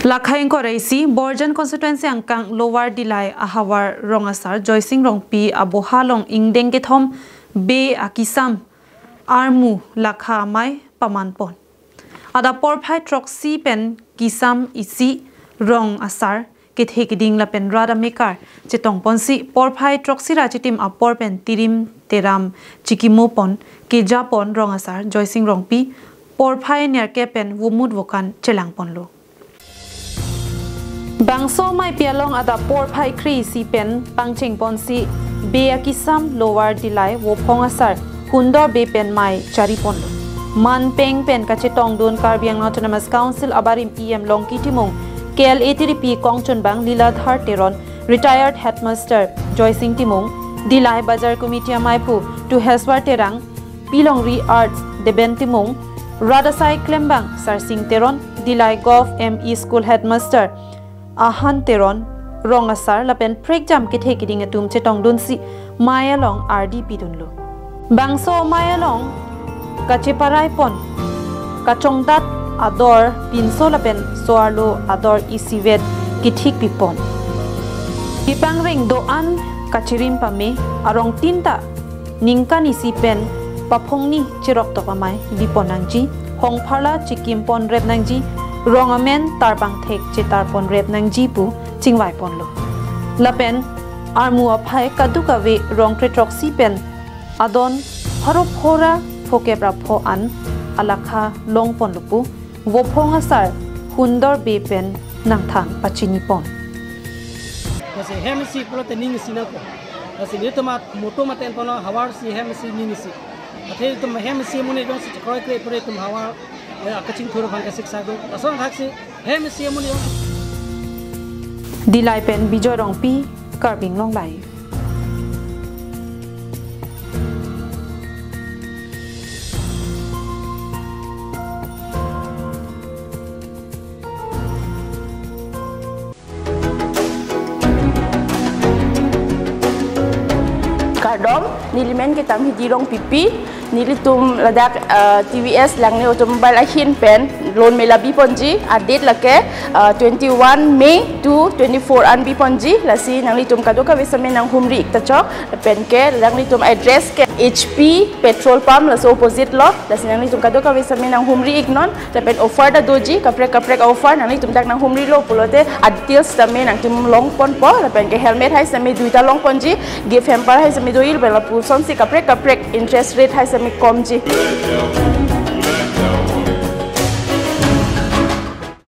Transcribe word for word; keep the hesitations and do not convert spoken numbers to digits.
Lakha ingkoi ra isi, Borjan constituency angkang Lower Dillai ahavar rong asar Joysing Rongpi aboha along ingdeng kethom bey akisam armu lakha amei paman pon. Adap porphai throksi pen kisam isi rong asar kethe keding lapen rat amekar chetong ponsi porphai throksi ra chitim apor pen tirim teram chikimo pon keja pon rong asar Joysing Rongpi porphai nerkep pen vomut vokan chelang ponlo. Bangso ameipi along adap porphai kre isi pen pangcheng ponsi bey akisam Lower Dillai vophong asar Hundor Bey pen mei chari ponlo. Man peng pen kachetongdun Karbi Anglong Autonomous Council abarim E M Longki Timung, K L A T D P kongchunbang Liladhar Teron, retired headmaster Joysing Timung, Dillai Bazar Committee ameiphu Tuheswar Terang, Pilongri Arts Deben Timung, rat asai klembang Sarsing Teron, Dillai Govt M E School headmaster Ahan Teron, rong asar lapen prekjam kethe keding atum chetongdunsi mei along ardi pidunlo. Bangso mei along kacheparai pon kachongdat ador pinso lapen so-arlo ador isivet kethik pipon. Kepangreng do-an kachirim pame arong tinta ningkan isi pen paphongni chirok tok amei bipon nangji, hongpharla chikim pon rep nangji, rong amen tarpangthek chetar pon rep nangji pu chingvai ponlo. Lapen armu aphai kadokave rong kre throksi pen adon pharo pho ra phokep ra pho an alakha long ponlo pu vophong asar Hundor Bey pen nangthan pachini pon. Lasi hem isi pulote ning isi nangkok. Lasi nelitum motto mate en ponlo havar isi hem isi ning isi. Athe itum hem isi amonit jongsi chekroikre pore itum havar, eh, akachingthur aphan kasiksa do. Lason thaksi hem isi amonit jongsi. Dillai pen Bijoy Rongpi, Karbi Anglong Live. Kardom, neli men ke Tamhidi Rongpipi, nelitum ladak, eh, T V S Langley Automobile ahin pen loan mela biponji, a-date lake, eh, twenty-one May two twenty-four an biponji, lasi nanglitum kadokave sitame nanghumri ik ta chok, pen ke nanglitum address ke H P petrol pump laso opposite lo, lasi nanglitum kadokave sitame nanghumri iknon, lapen offer ta doji, kaprek kaprek offer, nanglitum dak nanghumrilo pulote a-details tame nangtum long ponpo, lapen ke helmet hai sitame duita long ponji, gift hamper hai sitame do-il, lapen lapusonsi kaprek kaprek interest rate hai sitame komji.